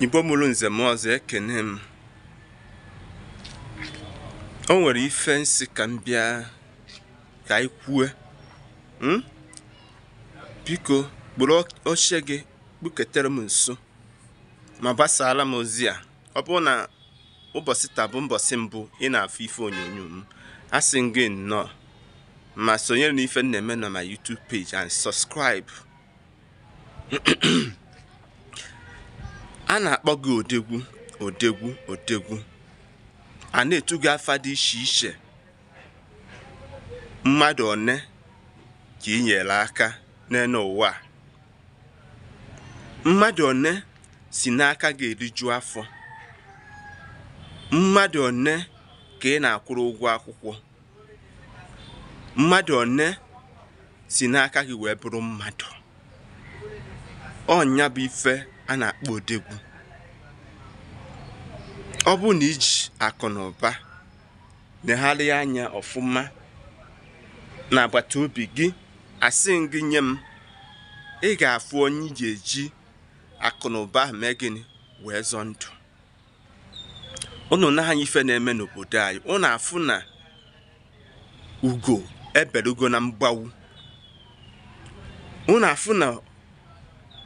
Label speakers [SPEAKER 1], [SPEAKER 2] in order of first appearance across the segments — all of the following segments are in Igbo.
[SPEAKER 1] Igbo mụrụ nze m ọzọ ekene m. O nwere ife nsị ka m bịa ka anyị kwue. Biko kpụrụ oche gị kpuketere m nso ma gbasara m ozi a. Ọ bụrụ na ụbọchị taa bụ mbọsị mbụ ị na-afụ ife onyonyo m, asị m gị nnọọ ma sonyere n'ife m na-eme na my YouTube page and subscribe. A na-akpọ gị odegwu odegwu odegwu, a na-etu gị afa dị iche iche. Mmadụ one ka ị nyere aka n'elu ụwa a? Mmadụ one si n'aka gị eriju afọ? Mmadụ one ka ị na-akwụrụ ụgwọ akwụkwọ? Mmadụ one si n'aka gị wee bụrụ mmadụ? Ọnya bụ ife a na-akpọ odegwu. Ọ bụrụ na iji akụ na ụba negharịa anya ọfụma n'agbata obi gị, asị m gị nye m, ị ga-afụ onye ị ga-eji akụ na ụba ahụ mee gịnị wee zọọ ndụ. Unu na-anya ife na-eme n'obodo anyị, unu afụ na ugo ebelugo na mgbawu. Unu afụ na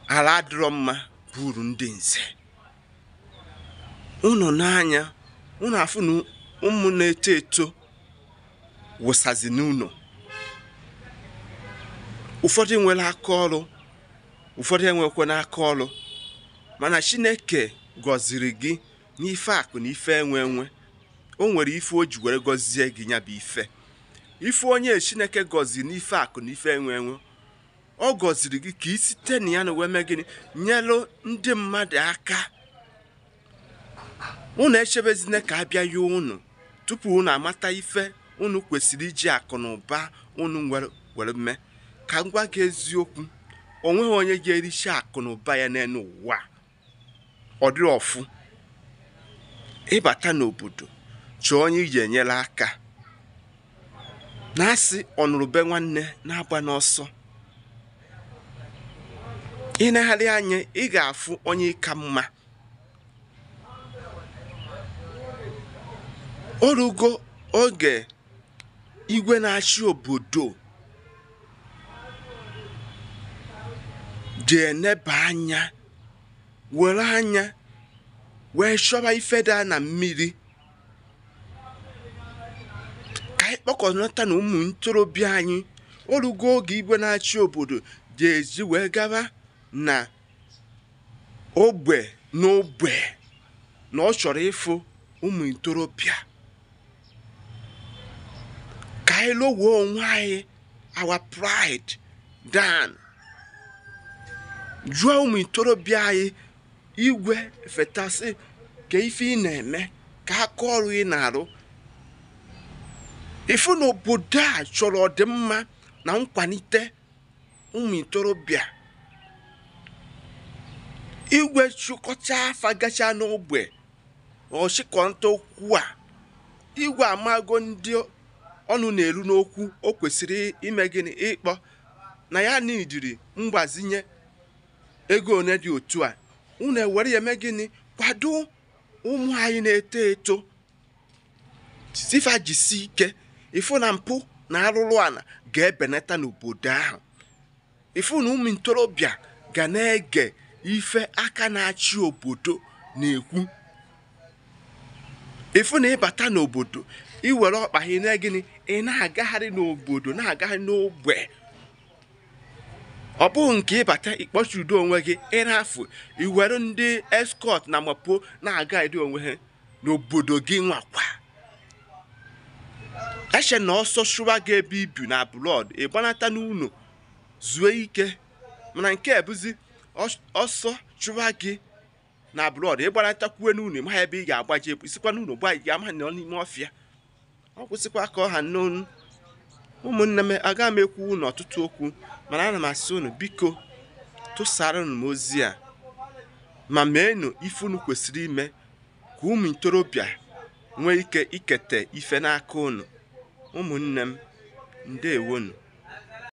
[SPEAKER 1] ala adịrọ mma buru ndị nze. Unu n'anya unu afụ na ụmụ na-eto eto wụsazi n'ụlọ. Ụfọdụ nwere aka ọrụ, ụfọdụ enwekwa n'aka ọrụ, mana Chineke gọziri gị n'ife akụ na ife enwe enwe. O nwere ife o ji were gọzie gị, ya bụ ife. Ife onye Chineke gọziri n'ife akụ na ife enwe enwe, ọ gọziri gị ka i site na ya na wee mee gịnị, nyelụ ndị mmadụ aka. Unu echebezina ka abịa ya unu tupu unu amata ife unu kwesịrị iji akụ na ụba unu were mee. Ka m gwa gị eziokwu, o nweghị onye ga-ericha akụ na ụba ya n'elu ụwa. Ọ dịrị ọfụ. Ịbata n'obodo, chọọ onye iji enyere aka. Na-asị ọnụrụbe nwanne na-agba n'ọsọ. Ị negharị anya, ị ga-afụ onye ka mma. Orugo oge igwe na-achị obodo ji eneba anya, were anya wee chọba ife daa na mmiri. Ka anyị kpọkọnata na ụmụ ntorobịa anyị. Orugo oge igwe na-achị obodo ji eji wee gaba na ogbe n'ogbe na ọ chọrọ ịfụ ụmụ ntorobịa. Ka anyị lowuo onwe anyị, our pride down. Jụọ ụmụ ntorobịa anyị, igwe fetasị ka ife ị na-eme, ka aka ọrụ ị na-arụ. Ifu na obodo a chọrọ ọdịmma na nkwalite ụmụ ntorobịa. Igwe chịkọcha afa gacha n'ogbe, ọchịkọnta okwu a, igwe amago ndị ọnụ na-eru n'okwu o kwesịrị ime gịnị, ịkpọ na ya nidiri mgbazinye ego one dị otu a. Unu ewere ya eme gịnị, kwado ụmụ anyị na-eto eto, sifa jisi ike. Ịfụ na mpụ na arụrụ ala ga-ebenata n'obodo ahụ. Ịfụ na ụmụ ntorobịa ga na-ege ife aka na-achị obodo na-ekwu. Ịfụ na ịbata n'obodo, iwere ọkpa ị na gịnị, ị na-agagharị n'obodo, na-agagharị n'ogbe. Ọ bụghị nke ịbata ịkpọchido onwe gị, ị na-afụ iwere ndị eskọt na mapo na-agaghị onwe ha n'obodo gị nwakwa. Eche na ọsọ chụwa gị ebe ibi na abroad, ị gbanata n'ụlọ zuo ike. Mana nke ebuzi ọsọ chụwa gị na abroad, ị gbanatakwuo n'ụlọ, ịmaghị ebe ị ga-agbaje, isikwa n'ụlọ gba, ị ga-ama nọ n'ime ọfịa. Ọ kwụsịkwa ka ọha n'onu. Ụmụnne m, aga m ekwu unu ọtụtụ okwu, mana ana m asị unu biko tụsara unu m ozi a, ma meenụ ife unu kwesịrị ime ka ụmụ ntorobịa nwee ike ikete ife n'aka unu. Ụmụnne m, ndewonu.